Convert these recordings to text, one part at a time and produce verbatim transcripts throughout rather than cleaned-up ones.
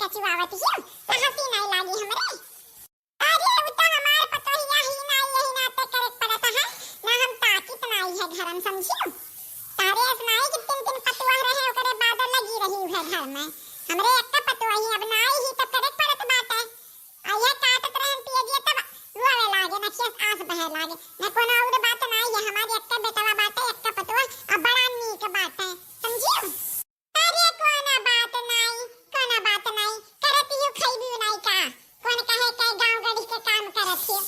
कचुआवत हियो, त हँसी नाई लागी हमरे। अरे, उ त हमार पतोहिया ही नाई, यही नाते करे के पड़त है, ना हम ताकित नाई है घर में, समझियो। तारे अस नाई कि तीन तीन पतोह रहे, ओकरे बाद लगी रही है घर में। हमरे एक पतोह ही अब नाई ही, तब करे के पड़त बाटे। आ यह काटत रहन पिए दिए, तब रोवे लागे, नखिया आँस बहे लागे। न कोनो और बात नाई है, हमार एक बेटवा बाटे, एक पतोह, अब बड़ा नीक बाटे, समझियो। अरे कोनो बात नाई, कोनो बात नाई, करत हियो खइबू नाई का? कौन कहे के गाँव गढ़ी के काम करत हियो?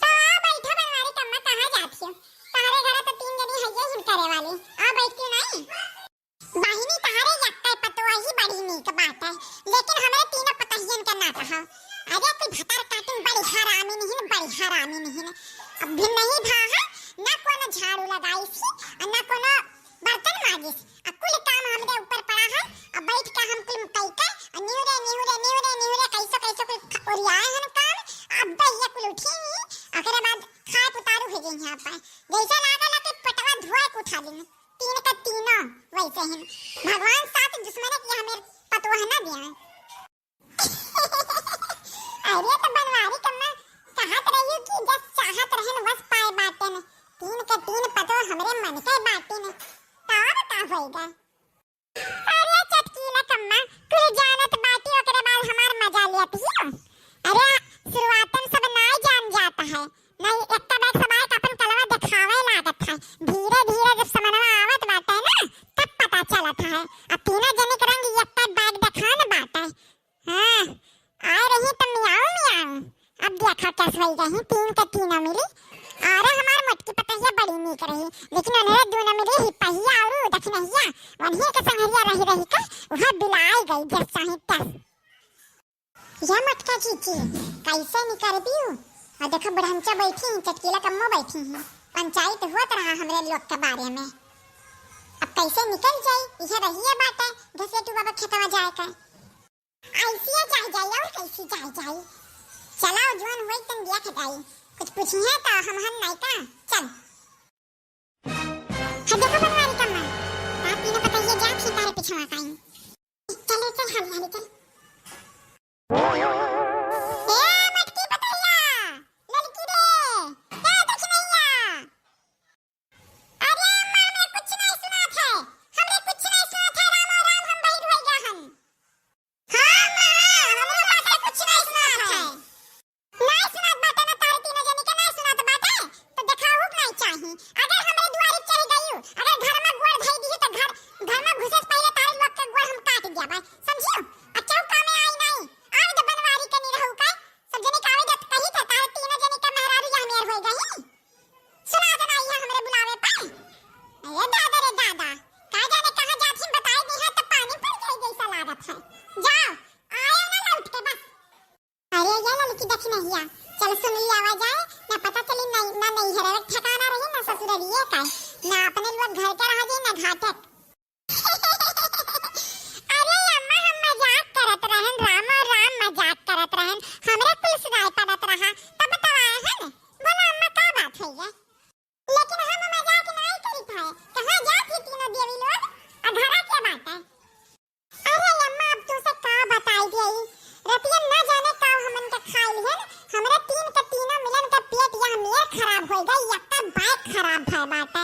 तो आ बैठा बनवारी कम्मा, कहाँ जात हियो? तहरे घर तो तीन जनी हइये हिन करे वाली, आ बैठती नाई। बहिनी तहरे यक्कै पतोह ही बड़ी नीक बात है, लेकिन हमरे तीनों पतहियन के ना कहो। अरे कोई भतार काटिन बड़ी हरामी नहीं, बड़ी हरामी नहीं। अब भी नहीं भा है, ना कोनो झाड़ू लगाई थी, और ना कोनो बर्तन माजिस, आ कुल काम हमरे ऊपर पड़ा है। अब बैठ के हम कुल कई के, आ निहुरे, निहुरे, निहुरे, निहुरे, कैसो, कैसो कुल ख-, ओरियाए हन काम। अब ये कुल उठी नहीं, ओकरे बाद खाए पुतारू हो गई यहाँ पर। जैसे लागल है कि पेटवा धोए के उठा दिन, तीन का तीनों वैसे ही। भगवान साथ दुश्मन के हमें पतोह ना दिया। अरे तो बनवारी कम्मा कहत रही कि जस चाहत रहन वस पाए बाटेन, तीन के तीन पतोह हमरे मन के बाटेन, तब का होइगा? अरे चटकीला कम्मा, कुल जानत बाटी ओकरे बाद हमार मजा लेत हियो। अरे शुरुआतन सब नाई जान जात है, नहीं एक बैग समाए का अपन कलवा दिखावे लागत है, धीरे धीरे जब समनवा आवत बाटे ना तब पता चलत है। अब तीनों जने के रंग एक बैग देखान बाटे। हाँ, आए रही त मियाऊ मियाऊ। अब देखा कस होई रही, तीन के तीनों मिली। अरे हमार मोटकी पतहिया बड़ी नीक रही, लेकिन उन्हरे दूनों मिली ही पहिया और दखिनहिया, उन्हीं के संगरिया रही रही के वह बिलाई गई जस चाही तस। या मोटका जीजी, कैसे निकरबियू? और देखो बुढ़ंचा बैठी ही, चटकीला कम्मो बैठी ही, पंचायत होत रहा हमरे लोग के बारे में। अब कैसे निकल जाई, यह रहिए बाटे घसेटू बाबा खेतवा जाए का। ऐसिए जाए जाए और कैसी जाए जाए। चलाओ, जोन होई तन देख जाई। कुछ पूछिए तो हम हन नहीं का। चल। हाँ, देखो बनवारी कम्मा। बाप तीनों पतहिया जात ही तारे पिछवा काई। चले, चल, हाली, हाली, चल। ए, मटकी पतहिया, ललकी रे, ए, दखिनहिया। अरे अम्मा, हमरे कुछ नहीं सुनात है, हमरे कुछ नहीं सुनात है, रामो राम, हम बहिर होई गया हन। हाँ अम्मा, हाँ, हमरे बाटे कुछ नहीं सुनात है। नहीं सुनात बाटे ना, तारे तीनों जनी के नहीं सुनात बाटे, तो देखाहू के नहीं चाही। अगर हमरे दुआरी चढ़ गई, अगर घर में गोड़ धई दी, तो घर, घर में घुसे से पहले तारे लोग के गोड़ हम काट दिया बा, समझियो? आ चौका में आई नहीं, आवे तो बनवारी के नहीं रहू का, सब जने के आवे जब कही थे, तारे तीनों जने के मेहरारू या मेर होई गई। सुनात नाई है हमरे बुलावे पे। अरे दादा रे दादा, का जाने कहाँ जात ही, बताई दी है तो पानी पड़ जाई जैसा लागत है। जाओ, आयो ना लौट के बस। अरे ये ललकी दखिनहिया, चल सुन लिया आवा जाए, ना पता चली ना, ना नैहरवे ठिकाना रही, ना ससुररिये का, ना अपने लोग घर के रह जाई, ना घाटे। अरे अम्मा, हम मजाक करत रहन, रामो राम, मजाक करत रहन। हमरे कुल सुनाई पड़त रहा, तब तो आए हन। बोला अम्मा, का बात है ये? लेकिन हम मजाक नाई करी पाए। कहाँ जात ही तीनों देवी लोग? आ घरा के बात है। अरे अम्मा, अब तू से का बताई दिया ई? रतिया ना जाने का हमन के खाइल हन। हमरे तीन के तीनों मिलन के पेट यह मेर खराब होई गई, यक्का बाय खराब भय बाटे।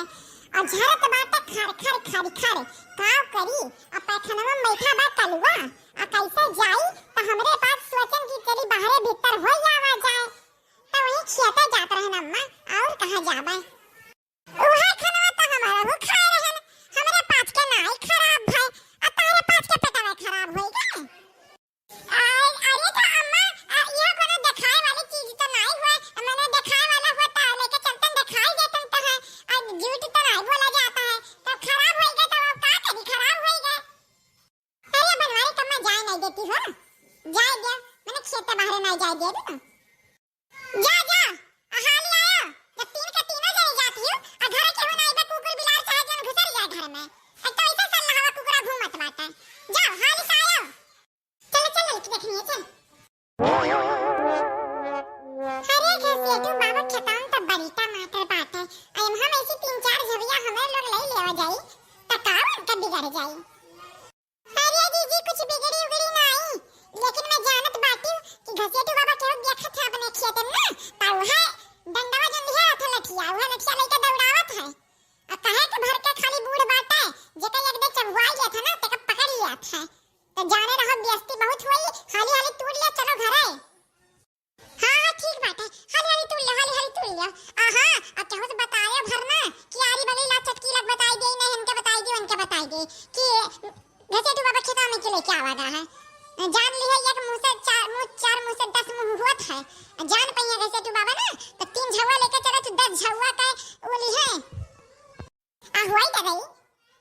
आ झरत बाटे खर खर खर खर। का करी? आ पैखानवा में बैठा बा कलुआ। आ कैसे जाई? त हमरे बात सोचन कि चली बाहरे भीतर होई आवा जाए। त वही खेते जात रहन अम्मा, और कहाँ जाबे? उहे खनवा त हमरहू खाए रहन, हमरे पाँच के नाई खराब भय, आ तहरे पाँच के पेटवा खराब होई गए। आ, अरे त अम्मा, आ, यह कोनो देखाए वाली चीज त नाई हुए, मने देखाए वाला हुआ त लेके चलतन, देखाई देतन त है, आ झूठ त नाई बोला जाता है, त खराब होई गए त अब का करी, खराब होई गए। अरे बनवारी कम्मा जाए नाई देती हो, जाए दे, मने खेते बाहरे नाई जाए दे ना। जा, जा, आ हाली आयो, जब तीन के तीनों जने जाती हो, आ घर के हो नाई बा, कुकुर बिलार चाहे जौन घुसर जाए घर में। आ तो ऐसे सल्लाहवा कुकुरा घूमत बाटे। जाओ, हाली से आयो। चल, चल, लड़की देखनी है, चल। अरे घसेटू बाबा खेतान त बड़ी टमाटर बाटे। आ एम हम ऐसी तीन चार झबिया हमें लोग ले लेवा जाई, त का उनका बिगड़ जाई? अरे जीजी, कुछ बिगड़ी उगड़ी ना है। तो जाने रहो, बेइज्जती बहुत होई, हाली हाली तूड़ लिया, चलो घरे। हाँ, हाँ, ठीक बाटे, हाली हाली तूड़ लिया, हाली हाली तूड़ लिया। आहा, अब केहू से बताया भर ना कि आरी बगली ला चटकी लग बताई दे, नहीं इनके बताई दे, उनके बताई दे कि घसेटू बाबा खेतवा में के लेके आवा गा है। जान लिया, एक मुँह से चार मुँह, चार मुँह से दस मुँह होत है। जान पइहे घसेटू बाबा ना, तो तीन झउआ लेके चलो, तो दस झउआ का वो लिहे। आ हुआई दे गई,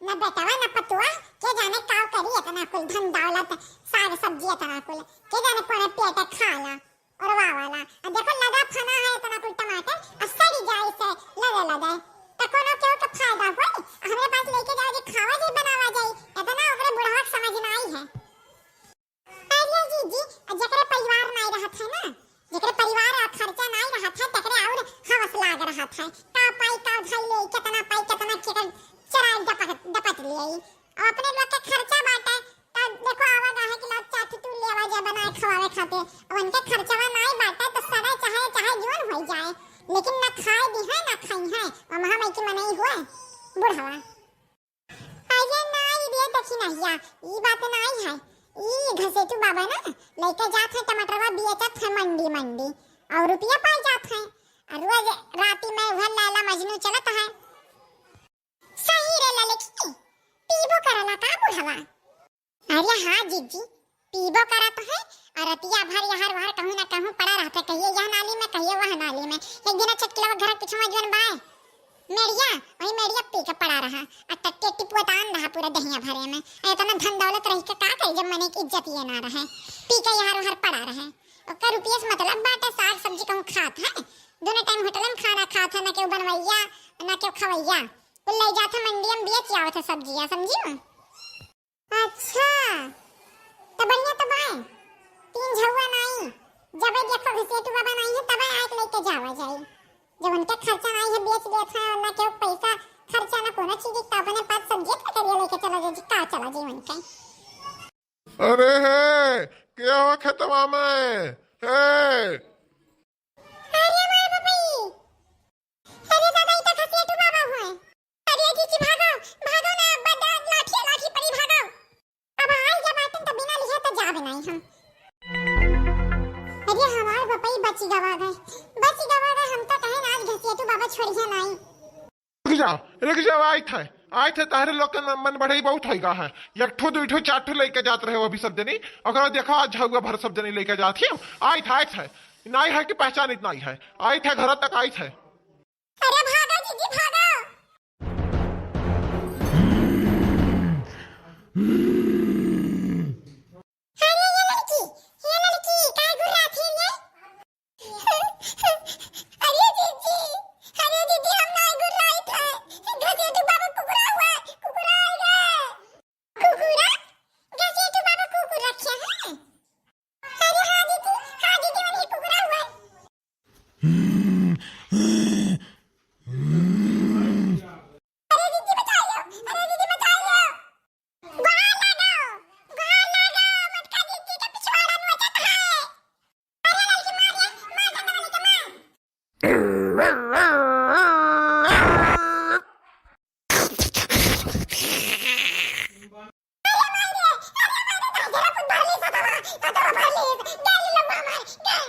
न बेटवा न पतुआ, के जाने का करी इतना कुल धन दौलत, साग सब्जी इतना कुल, के जाने कोने पेट खाला और वावाला। आ देखो लदा फना है इतना कुल टमाटर, आ सड़ी जाए से लदे लदे। त कोनो केहू के फायदा होई? हमरे पास लेके जाओ जी, खावा जी, बनावा जाई, इतना ओकरे बुढ़वा के समझ ना आई है। अरे जीजी, जेकरे परिवार नाई रहत है ना, जेकरे परिवार आ खर्चा नाई रहत है, तेकरे और हवस लाग रहत है। का पाई, का धई ले, केतना पाई, केतना केकर चराई डपट, डपट ले। और अपने लोग के खर्चा बाटे, त देखो आवा गाहे के लोग चार ठो तू ले आवा जा बनाए खवावे खातिर। अब उनके खर्चवा नाई बाटे, त सड़े चाहे, चाहे जौन होई जाए, लेकिन ना खाए दी है, ना खाई है। और महामाई की मनई हुए बुढ़वा। अरे नाई रे दखिनहिया, ई बात नाई है। ई घसेटू बाबा ना लइके जात है टमाटरवा बेचत है मंडी मंडी, और रुपया पाई जात है। और रोज राती में वह लैला मजनू चलत है। सही रे ललकी, पीबो करला का बुढ़वा? अरे हाँ जीजी, पीबो करत है, और रतिया भर यहाँ वहाँ कहूँ ना कहूँ पड़ा रहत है, कहिए यह नाली में, कहिए वह नाली में। एक दिन चटकिलवा घर के पिछवा जौन बाय मेड़िया, वही मेड़िया पी के पड़ा रहा, आ टट्टी टट्टी पुतान रहा पूरा दहिया भरे में। आ इतना धन दौलत रही के का करी जब मने की इज्जत ये ना रहे, पी के यहाँ वहाँ पड़ा रहे। ओकर रुपये से मतलब बाटे, साग सब्जी कहूँ खात है, दोनों टाइम होटल में खाना खात है, ना केहू बनवैया, ना केहू खवैया, कुल ले जात है मंडी में बेच आवत है सब्जिया, समझी ना? अच्छा, त बढ़िया त बाय। तीन झउआ नाई, जबे देखो घसेटू बाबा नाई है, तबे आए के लेके जावा जाई। जब उनके खर्चा नाई है, बेच देत है, ना केहू पैसा खर्चा, ना कोनो चीज, त अपने पास सब्जी के करिया लेके चला जाई, का चला जाई उनके। अरे हे, के हो खेतवा में? हे, अरे माय बापई! अरे दादा, ई त घसेटू बाबा हुए। अरे जीजी भागो, भागो ना, अब्बा डा-, लाठी, लाठी पड़ी, भागो। अब आई जब आतन त बिना लिहे त जाबे नाई हम। अरे हमार बापई बची गवा गए, बची गवा गए, हम त कहे ना आज घसेटू बाबा छोड़िया नाई। रुक जाओ, रुक जाओ, आइत है, आइत है, तहरे लोग के मन बढ़ई बहुत होइगा है। एक ठो, दुई ठो, चार ठो लेके जात रहे हो अभी सब जनी, ओकरा देखो आज झउआ भर सब जनी लेके जात ही। आइत है, आइत है, नाई है कि पहचान इतना ही है, आइत है, घर तक आइत है। अरे भागो जीजी भागो। अरे ये लड़की, ये लड़की, काय गुर्रात है ये? अरे जीजी, अरे जीजी, हम नाय गुर्राइत है। घसेटू बाबा कुकुरा हुआ, कुकुरा आएगा। कुकुरा? घसेटू बाबा कुकुर रखे हैं? अरे हाँ जीजी, हाँ जीजी, वही कुकुरा हुआ। अरे जीजी बचाइयो, अरे जीजी बचाइयो। गुहार लागो, गुहार लागो, मटका जीजी के पिछवाड़ा नोचत है। अरे लड़की मार रे, मार डंडा वाली के मार। अरे मार रे, अरे मार रे, दादा रे, भरली सतवा, सतवा भरली, डाल लम्बा मार, डाल।